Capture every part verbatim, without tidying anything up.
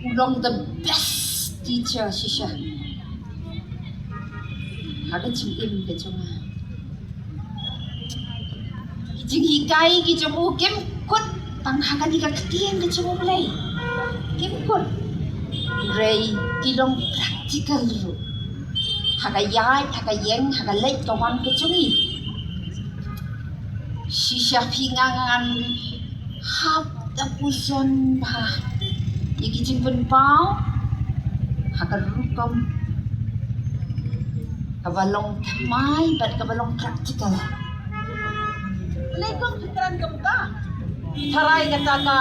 U long the best teacher shisha. Ha ka jingim ka jong nga, ki jinghikai ki jong u kim kut tang ha kane ka ktien ka jong U Blei. Kim kut. Hynrei ki long practical ruh. Ha ka ïaid, ha ka ïeng, ha ka leit ka wan ka jong ngi. Shisha phi nga ngan hap da pyrshang bha ïa ki jingpynpaw ha ka rukom kaba long thymmai bad kaba long practical. Lei kong phi kren kumta. Tharai kata ka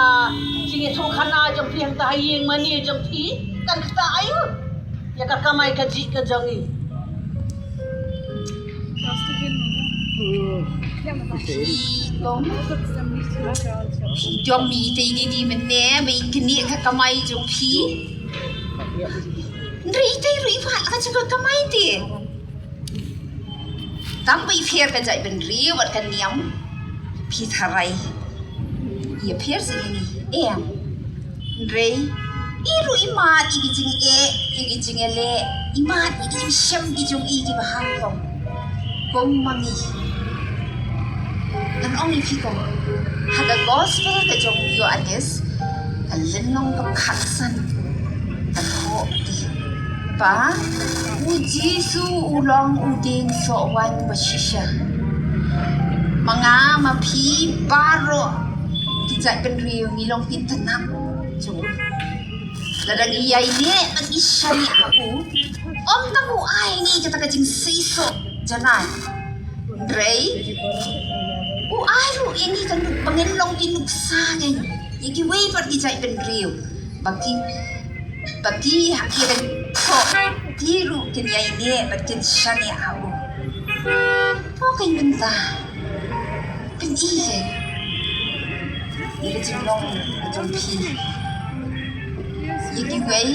jingïathuhkhana jong phi hangta ha ïing mane jong phi, kan kata aïu ïa ka kamai kajih ka jong ngi. Phi kong, phi dom ïa itei Didi mynne, ba i knieh ka kamai jong phi. Hynrei itei ruh i wad la ka jong ka kamai te. Tang ba i pher ka jaitbynriew bad ka niam, phi tharai ïa pher seh ïa ngi, em? Hynrei i ruh i mad ïa ki jingeh, ïa ki jingïaleh, i mad ïa ki jingshem ki jong i kiba ha kong. Kong ma ngi, ngan ong ïa phi kong, ha ka gospel ka jong u Ïoannis, ka lynnong kaba khatsan, ka thoh te ba u Jisu u long u dieng soh waiñ ba shisha. Ma nga ma phi baroh ki jaitbynriew ngi long ki tnat jong u. Lada ngi ïaineh bad ngi shaniah ha u, ym tang u ai ngi kata ka jingseisoh janai, hynrei u ai ruh ïa ngi ka nuk ba ngin long ki nuksa kein ïa kiwei pat ki jaitbynriew, ba ki, ba ki ha ki, ki ruh kin ïaineh bad kin shaniah ha u. To kein mynta phin i kein ïa ka jinglong ka jong phi ïa kiwei,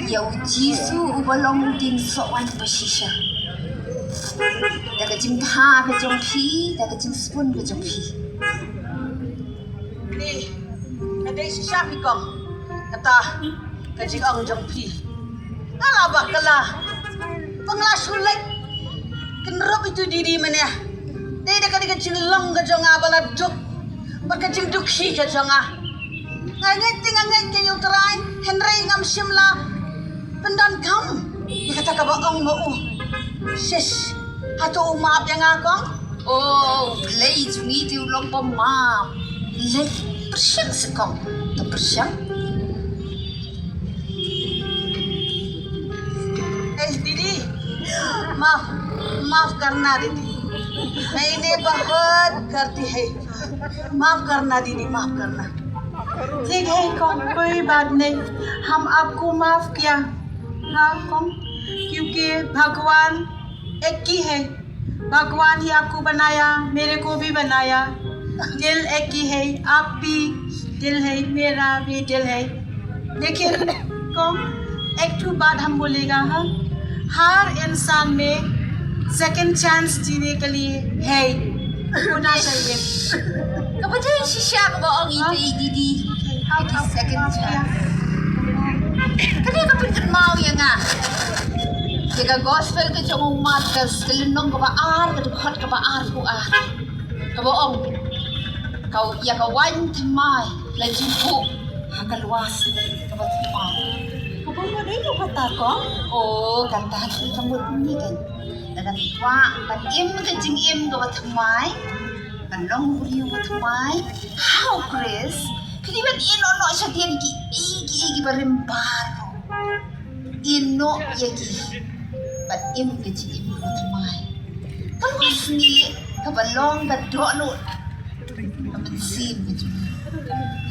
ïa u Jisu uba long u dieng soh waiñ ba shisha, da ka jingbha ka jong phi, da ka jingsbun ka jong phi. Ni, ka dei shisha phi kong, kata ka jingong jong phi. Nga la bakla ba nga la shu leit kynrup ïa itu Didi mynne. Dei da kane ka jinglong ka jong nga ba la duk bad ka jingdukhi ka jong nga. Nga ngeit te nga ngeit ïa u Trai, hynrei ngam shym la pyndonkam ïa kata kaba ong ma u. Shish, hato u map ïa nga kong? O Blei jong ngi te u long ba map. Leit pyrshang seh kong, to pyrshang. ए दीदी, माफ, माफ करना दीदी, मैंने बहुत गलती है, माफ करना दीदी, माफ करना। ठीक है कौन, कोई बात नहीं, हम आपको माफ किया। हाँ कौन, क्योंकि भगवान एक ही है। भगवान ही आपको बनाया, मेरे को भी बनाया। दिल एक ही है, आप भी दिल है, मेरा भी दिल है। लेकिन कौन एक ठो बात हम बोलेगा, हाँ, हर इंसान में सेकंड चांस जीने के लिए है, होना चाहिए। Kaba dei shisha kaba ong ïa i dei, dei, dei. How to second chance. Kane ka pynkynmaw ïa nga ïa ka gospel ka jong u Markos, ka lynnong kaba ar, ka dkhot kaba arphew ar. Kaba ong, ka, ïa ka waiñ thymmai la ju buh ha ka lwasniang kaba thymmai. Kaba mut ïa kata kong? O, kata ka mut ïa ka. Lada ngi kwah ban im ka jingim kaba thymmai, ban long u briew ba thymmai ha u Khrist, phi dei ban ïehnoh noh shadien kiei kiei kiba rim baroh. Ïehnoh ïa ki bad im ka jingim kaba thymmai. Ka lwasniang kaba long ka dohnud ka mynsiem ka jong ngi,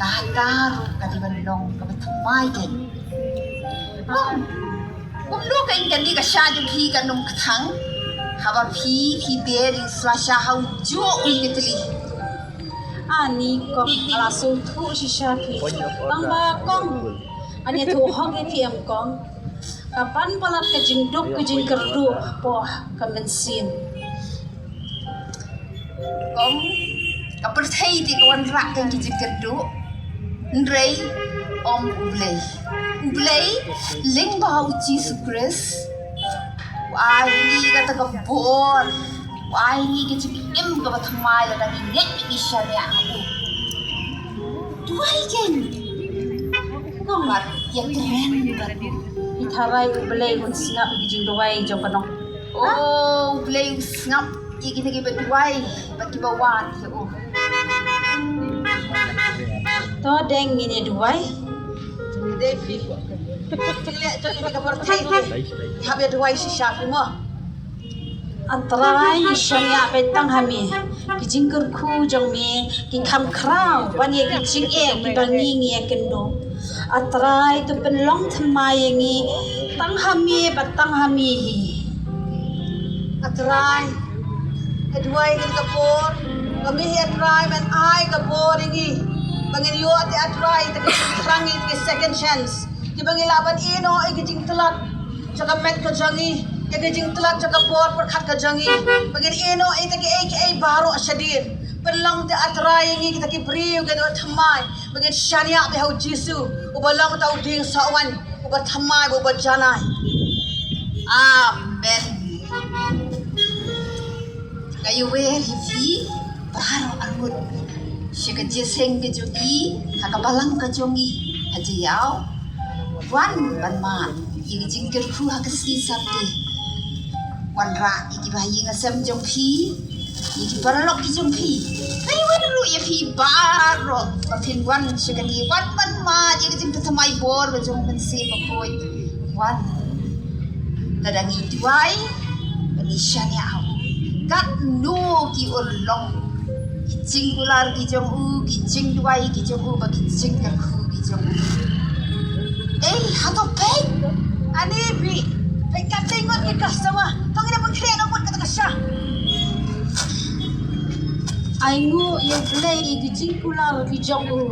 kata ruh ka dei ban long kaba thymmai kein. Bad kumno kein kane ka sha jong phi kan ym kthang haba phi, phi beh ïa u sla sha ha u juh u ïing ka tylli? Ani kong, nga la sngewthuh shisha phi. Tang ba kong, ani ïathuh hok ïa phi em kong, ka ban palat ka jingduk ka jingkyrduh hapoh ka mynsiem. Kong, ka pyrthei te ka wanrah kein ki jingkyrduh. Hynrei Ong U Blei. U Blei lyngba u Jisu Khrist u ai ngi kata ka bor, u ai ngi ka jingim kaba thymmai lada ngi ngeit bad ngi shaniah ha u. Duwai kein. Kumba ïakren bad u. Ngi tharai U Blei un sngap ïa ki jingduwai jong ka nong. O U Blei u sngap ïa kine kiba duwai bad kiba wad ïa u. To deng ngin ïa duwai. Dei phi. Phi leh to ïa ka pyrthei. Hap ïa duwai shisha phi mo. A Trai, ngi shaniah beit tang ha me. Ki jingkyrkhu jong me ki kham khraw ban ïa ki jingeh kiba ngi ngi ïakynduh. A Trai, to pynlong thymmai ïa ngi tang ha me bad tang ha me hi. A Trai, nga duwai kane ka por ba me hi A Trai men ai ka bor ïa ngi ba ngin ïoh te A Trai te ka jingthrang ïa te ka second chance kiba ngi lah ban ïehnoh ïa ka jingtlot jong ka met ka jong ngi, ïa ka jingtlot jong ka por pyrkhat ka jong ngi, ba ngin ïehnoh ïa te kaei kaei baroh shadien. Pynlong te A Trai ïa ngi kita ki briew kiba thymmai ba ngin shaniah beit ha u Jisu uba long uta u dieng sohwan uba thymmai bad uba janai. Amen. Nga ïawer ïa phi baroh arngut sha ka jingïaseng ka jong ngi ha ka balang ka jong ngi ha Jaïaw. Wan ban mad ïa ka jingkyrkhu ha ka sngi Sunday. Wanrah ïa kiba ha ïing ha sem jong phi, ïa ki paralok ki jong phi. Nga ïawer ruh ïa phi baroh ba phin wan sha kane, wan ban mad ïa ka jingthymmai bor ka jong u Mynsiem Bakhuid. Wan. Lada ngi duwai bad ngi shaniah ha u, katno ki urlong ki jingkular ki jong u, ki jingduwai ki jong u bad ki jingkyrkhu ki jong u. Ei, hato peit? Ani bi, peit katei ngut ki customer. To ngin ïa pynkhreh noh ngut kata ka sha. Ai nguh ïa U Blei ïa ki jingkular ki jong u.